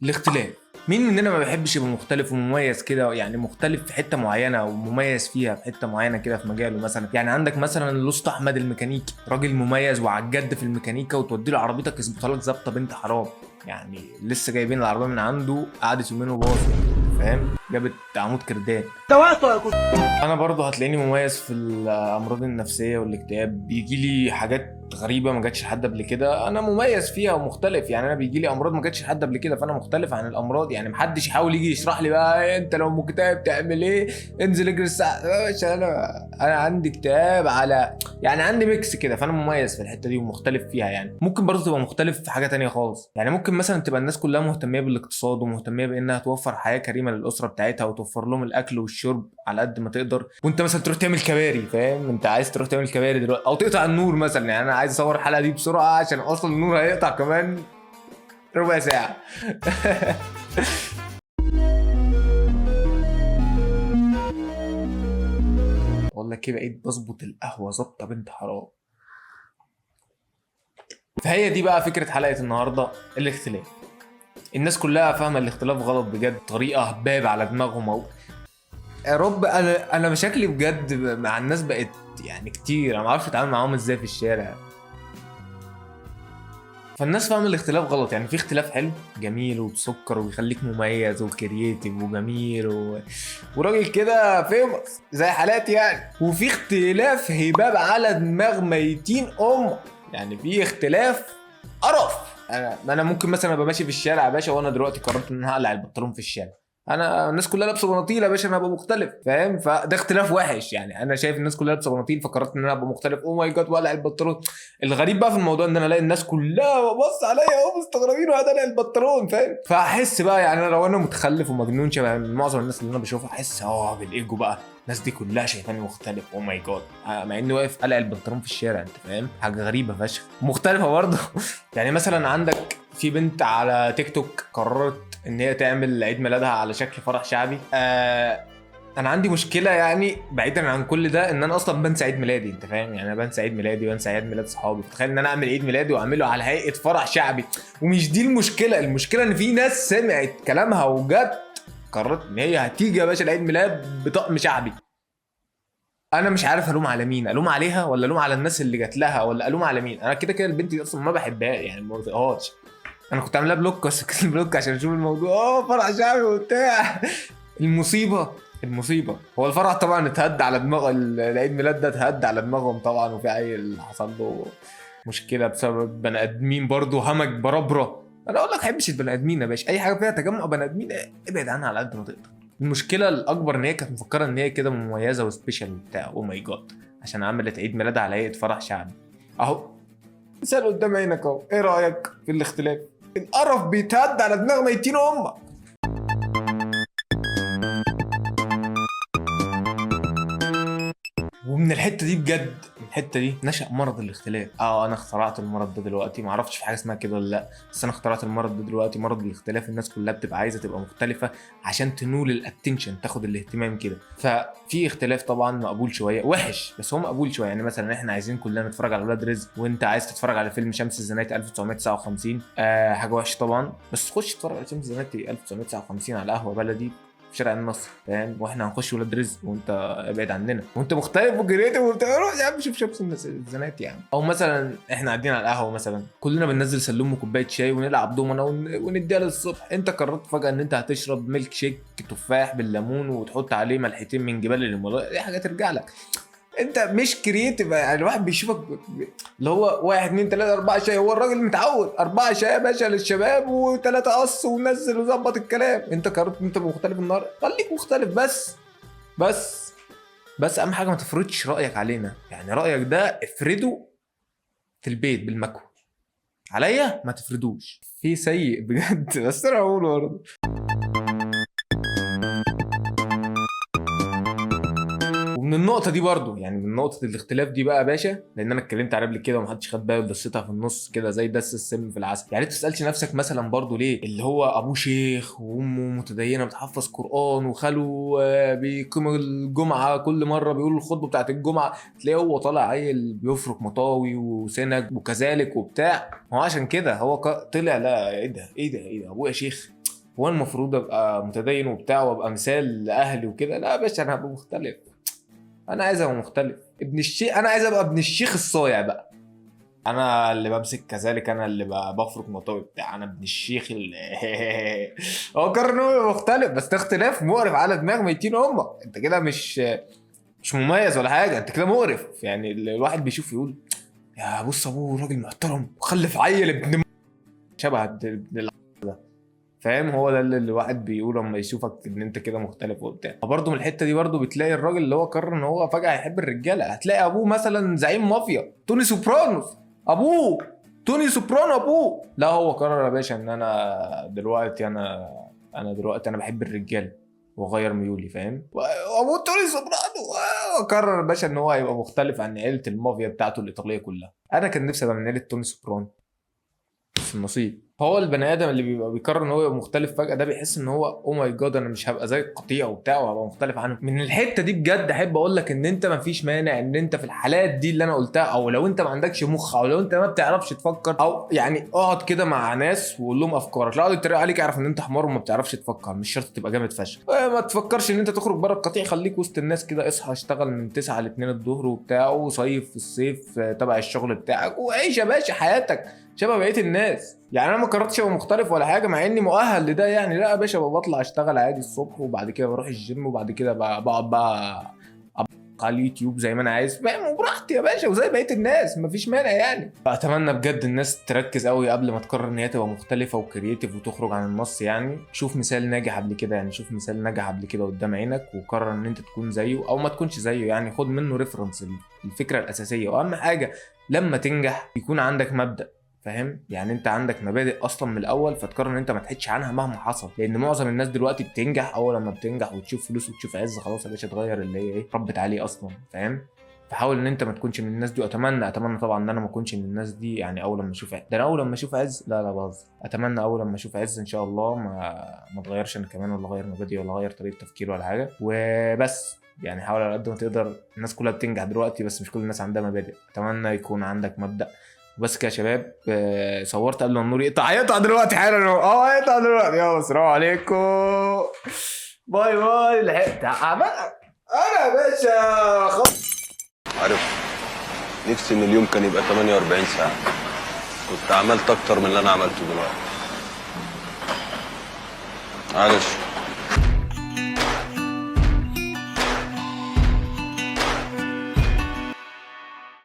الاختلاف، مين مننا ما بيحبش يبقى مختلف ومميز كده؟ يعني مختلف في حتة معينة ومميز فيها في حتة معينة كده في مجاله مثلا. يعني عندك مثلا الاسطى احمد الميكانيكي، راجل مميز وعجد في الميكانيكا، وتودي له عربيتك يظبطها لك ظبطه بنت حرام. يعني لسه جايبين العربية من عنده، قعدت يومين وباظت، فاهم؟ جابت عمود كردان. انا برضو هتلاقيني مميز في الامراض النفسية والاكتئاب، بيجي لي حاجات غريبة ما جاتش لحد قبل كده، انا مميز فيها ومختلف. يعني انا بيجي لي امراض ما جاتش لحد قبل كده، فانا مختلف عن الامراض. يعني محدش يحاول يجي يشرح لي بقى إيه انت لو مكتئب تعمل ايه، انزل اجري الساعة. يا باشا انا عندي اكتئاب على يعني عندي mix كده، فانا مميز في الحتة دي ومختلف فيها. يعني ممكن برضه تبقى مختلف في حاجة تانية خالص. يعني ممكن مثلا تبقى الناس كلها مهتميه بالاقتصاد ومهتميه بانها توفر حياة كريمة للاسرة بتاعتها وتوفر لهم الاكل والشرب على قد ما تقدر، وانت مثلا تروح تعمل كباري، فاهم؟ انت عايز تروح تعمل كباري دلوقتي او تقطع النور مثلا. يعني انا عايز اصور الحلقة دي بسرعة عشان اصلا النور هيقطع كمان ربع ساعة. بقول لك ايه، بقيت بظبط القهوة ظبطه بنت حرام. فهي دي بقى فكرة حلقة النهارده، الاختلاف. الناس كلها فاهمه الاختلاف غلط بجد، طريقه هباب على دماغهم اهو. يا رب انا مشاكلي بجد مع الناس بقت يعني كتير، انا ما اعرفش اتعامل معاهم ازاي في الشارع. فالناس فاهمه الاختلاف غلط. يعني في اختلاف حلو جميل وبسكر وبيخليك مميز و creative وجميل وراجل كده famous زي حالاتي يعني، وفي اختلاف هباب على دماغ ميتين امك. يعني في اختلاف قرف. انا ممكن مثلا ابقى ماشي في الشارع يا باشا، وانا دلوقتي قررت ان انا هقلع البنطلون في الشارع، انا الناس كلها لابسه بناطيل يا باشا، انا هبقى مختلف، فاهم؟ فده اختلاف وحش. يعني انا شايف الناس كلها لابسه بناطيل فقررت ان انا ابقى مختلف، oh my God، واقلع البنطلون. الغريب بقى في الموضوع ان انا الاقي الناس كلها بص عليا اهو مستغربين وقاعد اقلع البنطلون، فاهم؟ فاحس بقى يعني انا لو انا متخلف ومجنون شبه معظم الناس اللي انا بشوفها، احس بالايجو بقى، الناس دي كلها شايفاني مختلف، oh my God، مع اني واقف قلع البنطلون في الشارع، انت فاهم؟ حاجة غريبة فشخ مختلفة برضه. يعني مثلا عندك في بنت على تيك توك قررت ان هي تعمل عيد ميلادها على شكل فرح شعبي. انا عندي مشكلة يعني بعيدا عن كل ده، ان انا اصلا بنسى عيد ميلادي، انت فاهم؟ يعني انا بنسى عيد ميلادي وبنسى عيد ميلاد صحابي، فتخيل ان انا اعمل عيد ميلادي واعمله على هيئة فرح شعبي. ومش دي المشكلة، المشكلة ان في ناس سمعت كلامها وجت قررت ان هي هتيجي يا باشا العيد ميلاد بطقم شعبي. انا مش عارف الوم على مين، الوم عليها ولا الوم على الناس اللي جات لها ولا الوم على مين. انا كده كده البنت دي اصلا ما بحبها، يعني ما بطيقهاش. انا كنت عاملها block، بس كنت block عشان اشوف الموضوع، فرح شعبي وبتاع. المصيبة هو الفرح طبعا اتهد على دماغ العيد ميلاد ده، اتهد على دماغهم طبعا، وفي عيل حصل له مشكلة بسبب بني ادمين برضه همج بربره. انا اقول لك ما بحبش البني ادمين يا باشا، اي حاجة فيها تجمع بني ادمين ابعد عنها على قد ما تقدر. المشكلة الاكبر ان هي كانت مفكرة ان هي كده مميزة و special وبتاع، oh my God، عشان عملت عيد ميلادها على هيئة فرح شعبي. اهو مثال قدام عينك اهو، ايه رايك في الاختلاف؟ القرف بيتهد على دماغ ميتين امك. ومن الحتة دي بجد، من الحتة دي نشأ مرض الاختلاف. انا اخترعت المرض ده دلوقتي، ما اعرفش في حاجة اسمها كده ولا لا، بس انا اخترعت المرض ده دلوقتي، مرض الاختلاف. الناس كلها بتبقى عايزه تبقى مختلفة عشان تنول ال attention، تاخد الاهتمام كده. ففي اختلاف طبعا مقبول شوية، وحش بس هو مقبول شوية. يعني مثلا احنا عايزين كلنا نتفرج على ولاد رزق، وانت عايز تتفرج على فيلم شمس الزناتي 1959، حاجة وحشة طبعا، بس خش اتفرج على شمس الزناتي 1959 على قهوة بلدي في شارع النصر، فاهم؟ واحنا هنخش ولاد رزق وانت ابعد عننا، وانت مختلف و creative وبتاع، روح يا عم شوف شمس الزناتي يعني. او مثلا احنا قاعدين على القهوة مثلا، كلنا بننزل سلوم وكوبايه شاي ونلعب دومنا ونديها للصبح، انت قررت فجاة ان انت هتشرب ميلك شيك تفاح بالليمون وتحط عليه ملحتين من جبال الهيمالايا، دي حاجة ترجع لك. انت مش creative، يعني الواحد بيشوفك اللي هو 1 2 3 4 شاي، هو الراجل متعود 4 شاي يا باشا للشباب و3 قص ونزل وظبط الكلام. انت قررت انت مختلف النهارده، خليك مختلف بس بس بس اهم حاجة ما تفرضش رايك علينا. يعني رايك ده افرده في البيت بالمكوى، عليا ما تفردوش. في سيء بجد بس انا هقوله برضه. ومن النقطة دي برضو، يعني من نقطة الاختلاف دي بقى يا باشا، لأن أنا اتكلمت عليها قبل كده ومحدش خد باله ودستها في النص كده زي دس السم في العسل. يعني أنت تسألش نفسك مثلا برضو ليه اللي هو أبوه شيخ وأمه متدينة بتحفظ قرآن وخاله بيقيم الجمعة كل مرة بيقول الخطبة بتاعت الجمعة، تلاقيه هو طالع عيل بيفرك مطاوي وسنج وكذلك وبتاع. هو عشان كده هو طلع لا إيه ده إيه ده إيه ده أبويا شيخ، هو المفروض ابقى متدين وبتاع وابقى مثال لاهلي وكده؟ لا يا باشا، انا هبقى مختلف، انا عايز ابقى مختلف. ابن الشيخ، انا عايز ابقى ابن الشيخ الصايع بقى، انا اللي بمسك كذلك، انا اللي بفرك مطاوي بتاع، انا ابن الشيخ اللي هو قرر ان هو مختلف. بس ده اختلاف مقرف على دماغ ميتين امك. انت كده مش مميز ولا حاجة، انت كده مقرف. يعني الواحد بيشوف يقول يا بص ابوه راجل محترم خلف عيل ابن شبه ابن ده، فاهم؟ هو ده اللي الواحد بيقول لما يشوفك ان انت كده مختلف وبتاع. برضه من الحتة دي برضه بتلاقي الراجل اللي هو قرر ان هو فجاة هيحب الرجالة، هتلاقي ابوه مثلا زعيم مافيا، توني سوبرانوس، ابوه توني سوبرانو ابوه. لا هو قرر يا باشا ان انا دلوقتي انا دلوقتي انا بحب الرجالة واغير ميولي، فاهم؟ وابوه توني سوبرانو قرر يا باشا ان هو هيبقى مختلف عن عيله المافيا بتاعته الايطالية كلها. انا كان نفسي ابقى من عيله توني سوبرانو، بس النصيب. هو البني ادم اللي بيبقى بيقرر ان هو يبقى مختلف فجاة ده بيحس ان هو oh my God انا مش هبقى زي القطيع وبتاع وهبقى مختلف عنه. من الحتة دي بجد احب اقول لك ان انت مفيش مانع ان انت في الحالات دي اللي انا قلتها، او لو انت ما عندكش مخ، او لو انت ما بتعرفش تفكر، او يعني اقعد كده مع ناس وقول لهم افكارك، لا اقعد يتريقوا عليك اعرف ان انت حمار وما بتعرفش تفكر. مش شرط تبقى جامد فشخ، ما تفكرش ان انت تخرج بره القطيع، خليك وسط الناس كده، اصحى اشتغل من 9 ل 2 الظهر وبتاع، وصيف في الصيف تبع الشغل بتاعك، وعيش يا باشا حياتك شبه بقية الناس. يعني انا ما قررتش ابقى مختلف ولا حاجة مع اني مؤهل لده يعني. لا يا باشا، بطلع اشتغل عادي الصبح، وبعد كده بروح الجيم، وبعد كده بقعد بقى على اليوتيوب زي ما انا عايز، فاهم؟ وبراحتي يا باشا وزي بقية الناس، مفيش مانع يعني. فاتمنى بجد الناس تركز قوي قبل ما تقرر ان هي تبقى مختلفة و creative وتخرج عن النص. يعني شوف مثال ناجح قبل كده، يعني شوف مثال نجح قبل كده قدام عينك وقرر ان انت تكون زيه او ما تكونش زيه، يعني خد منه reference الفكرة الاساسية. واهم حاجة لما تنجح يكون عندك مبدأ، فاهم؟ يعني انت عندك مبادئ اصلا من الاول، فتقرر ان انت ما تحدش عنها مهما حصل. لان معظم الناس دلوقتي بتنجح، اول لما بتنجح وتشوف فلوس وتشوف عز خلاص يا باشا تغير اللي هي ايه ربت عليه اصلا، فاهم؟ فحاول ان انت ما تكونش من الناس دي. واتمنى اتمنى طبعا ان انا ما اكونش من الناس دي. يعني اول لما اشوف ده انا اول لما اشوف عز، لا لا بهزر، اتمنى اول لما اشوف عز ان شاء الله ما اتغيرش انا كمان، ولا اغير مبادئي، ولا اغير طريقه تفكيري ولا حاجة. وبس يعني حاول على قد ما تقدر. الناس كلها بتنجح دلوقتي بس مش كل الناس عندها مبادئ. اتمنى يكون عندك مبدأ. بس كده يا شباب، صورت قبل ما النور يقطع، هيقطع دلوقتي حالا، هيقطع دلوقتي. يلا السلام عليكم، bye bye. لحقت انا يا باشا. عارف نفسي ان اليوم كان يبقى 48 ساعة، كنت عملت اكتر من اللي انا عملته دلوقتي. معلش.